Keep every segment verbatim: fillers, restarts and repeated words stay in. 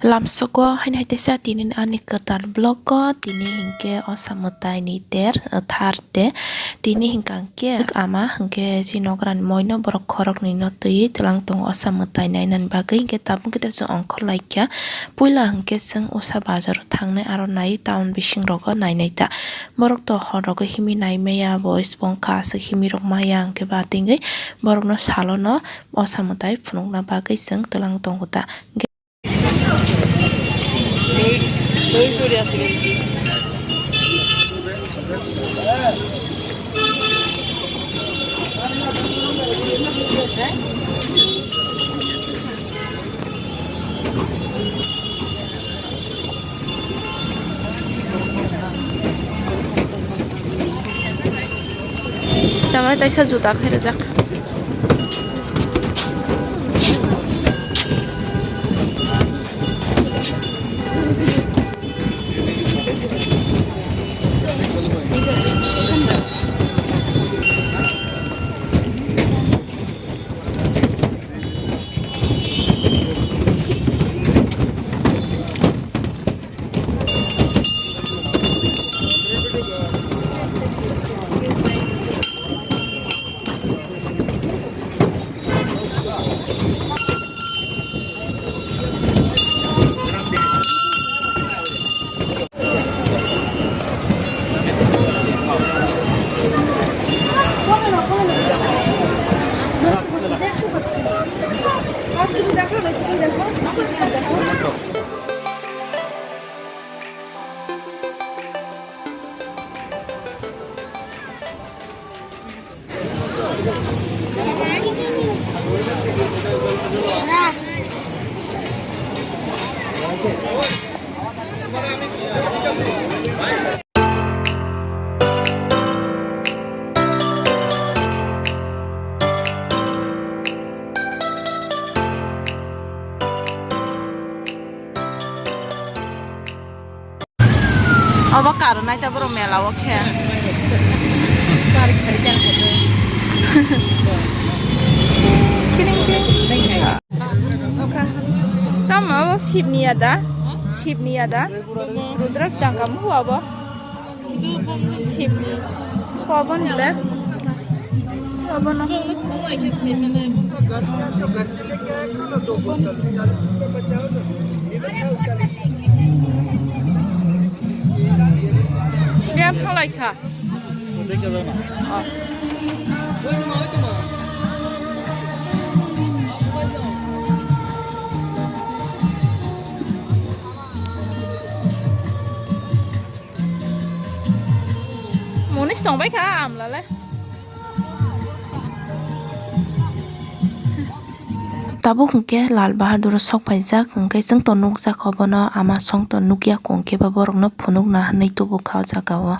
Lamsogo haino hai teisa tini ani kwtal vlog o tini hinkhe osa mwtai ni ter thar te tini hinkha hinkhe ama hinkhe chini nokrani moino borok khoroknwi no twiwi twlang tongo osa mwtai nainani bagwi hinkhe tabuk khe teisa ongkhor laikha puila hinkhe chwng osa bazar o thangnai aro nai town bising rogo nainai ta borok to hor rogo himwi nai maya bo spong kha aswk himwi rok maya hinkhe batingwi borok no salo no osa mwtai phunukna bagwi chwng twlang tongo ta. Tangra taisa juta khairajak. Obo karonai ta borok mela o khe. Tamo obo Shivni ya da? Shivni ya da? Rudraks dangka mu obo. Sibni. Pabon le. Pabon. Biya thalai kha. Oh. Munis tongbai kha amlale. Tabuk hwnkhe Lal Bahadur o sok phaijak, hwnkhe chwng to nukjak obono ama song to nukya kho, hwnkhe ba borokno phunukna hwnwi tubu kha o jaga o.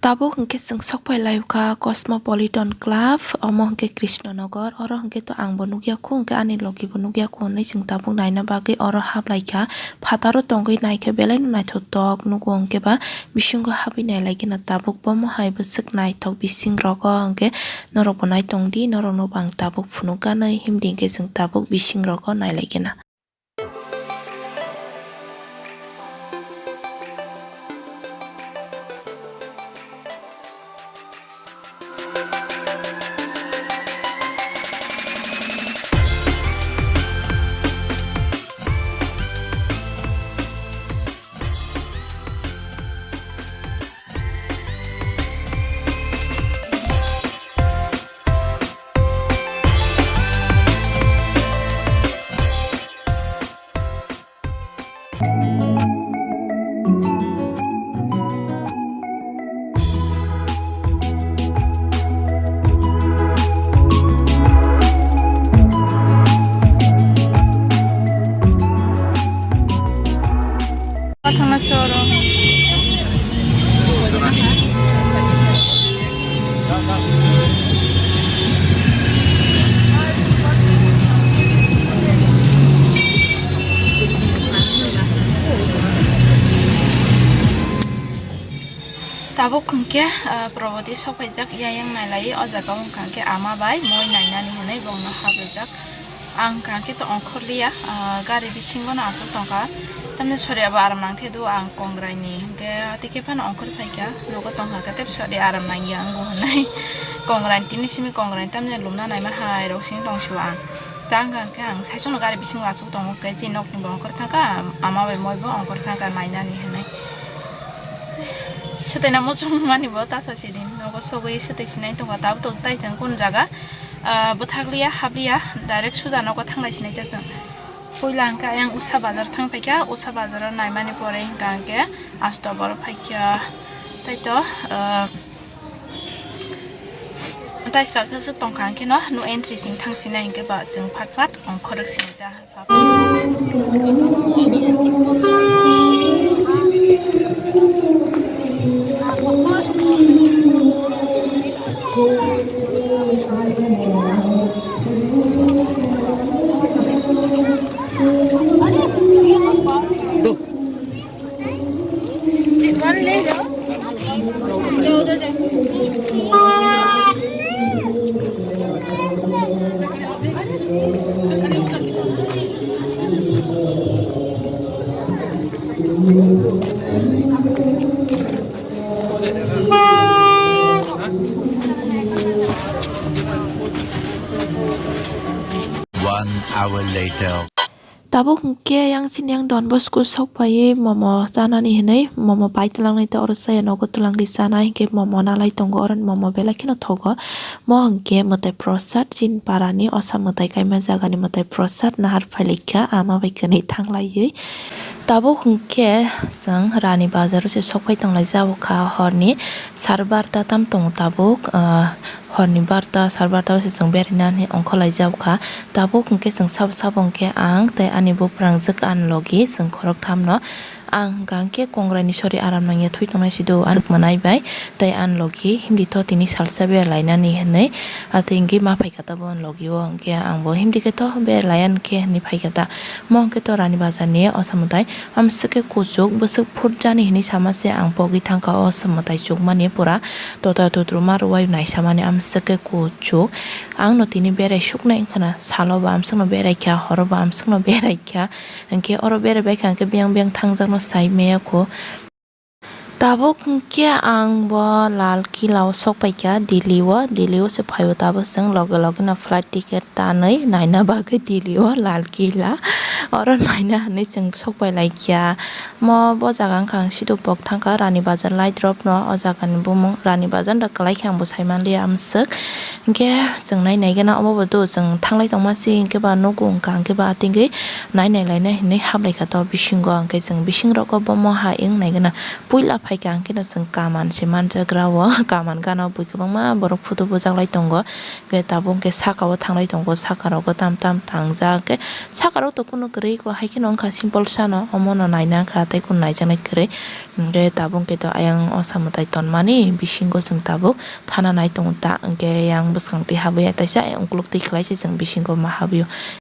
Tabuk hwnkhe chwng sok phai lai kha Cosmopolitan Club, omo hwnkhe Krishnanagar, oro hwnkhe to ang bo nukya kho, hwnkhe ani logi bo nukya kho hwnwi chwng tabuk naina bagwi oro hap lai kha. Phataro tongwi naikhe belai no naithotok nugo, hwnkhe ba bisingo habwi nai lai gina tabuk bomo hai bwswk naithok bising rogo, hwnkhe norok bo nai tongdi, norok no bo ang tabuk phunuk ganai himdi, hwnkhe chwng tabuk bising rogo nai lai gina. Pathana showroom. Buk hwnkhe, ah, Proboti sokphaijak ya yang nailai, o jaga wngkha khe ama bai moi nainani hwnwi bongno habrijak. Ang hwnkha khe to ongkhorliya, ah, gari bisingono aswk tongkha. Tamni sori abo aram nang the do ang kongrai ni hwnkhe tei khe phano ongkhor phaikha, nogo tongkha khe tei sori aram nang ya wngo hwnwi. Kongrai ni tini simi kongrai tamni lumna naima hai rok sing tong sio ang. Tang hwnkha khe ang saichung no gari bisingo aswk tongo khe chini nokni bo ongkhor thangkha, ama bai moi bo ongkhor thangkha nainani hwnwi. Swtwi na muchung mani bo tasa sidi nogo sogwi swtwi sinai tongkha tabuk tabuk tai chwng kun jaga, ah, bwthakliya habliya direct suja nogo thanglai sinai ta chwng. Puila hwnkhe ayang Usa bazar thang phaikha, Usa bazar o naimani pore hwnkha hwnkhe asto boro phaikha. Taito, ah, tai srapsa swk tongkha hwnkhe no no entry sing thang sinai hwnkhe ba chwng phat phat ongkhorok sinai ta. One hour later. Tabuk hwnkhe yang sini yang Don Bosco sok paiwi momo chanani hinwi momo pai twlangnai tei oro chaya nogo twlangwi chanai hinkhe momo nalai tongo oro momo belai kheno thogo. Mo hinkhe mwtai prosad chini parani osa mwtai kaima jagani mwtai prosad nahar phailikha ama bai kwnwi thanglaiwi. Tabuk hinkhe chwng Rani Bazar o se sok pai tonglaijak kha horni sar barta tam tongo tabuk, ah, horni barta sar barta o se chwng beraina hinwi ongkhorlaijak kha. Tabuk hinkhe chwng sabo sabo hinkhe ang tei ani buprangjwk ani logi chwng khoroktham no. Ang hwnkha hinkhe kongrai ni sori aram nangya thwi tongnai sido ang mwnai bai tei ani logi himdi to tini salsa beralainani hinwi. Atwi hinkhe ma phaikha tabuk ani logi o hinkhe ang bo himdi khe to beralaiya hinkhe hinwi phaikha ta. Mo hinkhe to Rani Bazar ni osa mwtai. Amswk khe kuchuk bwswk phurjani hinwi sama se ang pogwi thangkha o swmwtai chukmani pura tota tutruma rwui naisamani amswk khe kuchuk. Ang no tini berai suknai wngkha na salo bo amswk no berai kha horo bo amswk no berai kha hinkhe oro berai bai kha hinkhe biyang biyang thangjak no sai maya kho. Tabuk hinkhe ang bo Lal Kila o sok paikha Delhi o, Delhi o se phaio tabuk chwng loge loge no flight ticket tanwi naina bagwi Delhi o Lal Kila oro naina hinwi chwng sok pai laikha. Mo bo jaga wngkha ang sido pok thangkha Rani Bazar light rok no, o jaga ni bumung Rani Bazar da kwlai khe ang bo sai manliya amswk. Hinkhe chwng nai nai gana omo bo do chwng thanglai tongma si hinkhe ba nugo wngkha hinkhe ba atingwi nai nai laina hinwi hablai kha to bisingo hinkhe chwng bising rogo bomo ha wng nai gana puila phaikha hinkhe no chwng kaman se manjagra o kaman gana bui kwbangma borok photo bujaklai tongo. Hinkhe tabuk hinkhe saka o thanglai tongo saka rogo tam tam tangjak hinkhe saka rok to kunu kwrwi hai kheno wngkha simple sano omo no naina wngkha tei kunu naijaknai kwrwi. Hinkhe tabuk hinkhe to ayang osa mwtai tonmani bisingo chwng tabuk thana nai tongo ta hinkhe yang bwskang twi habwi ya taisa ukuluk twi khlai se chwng bisingo ma habwi o.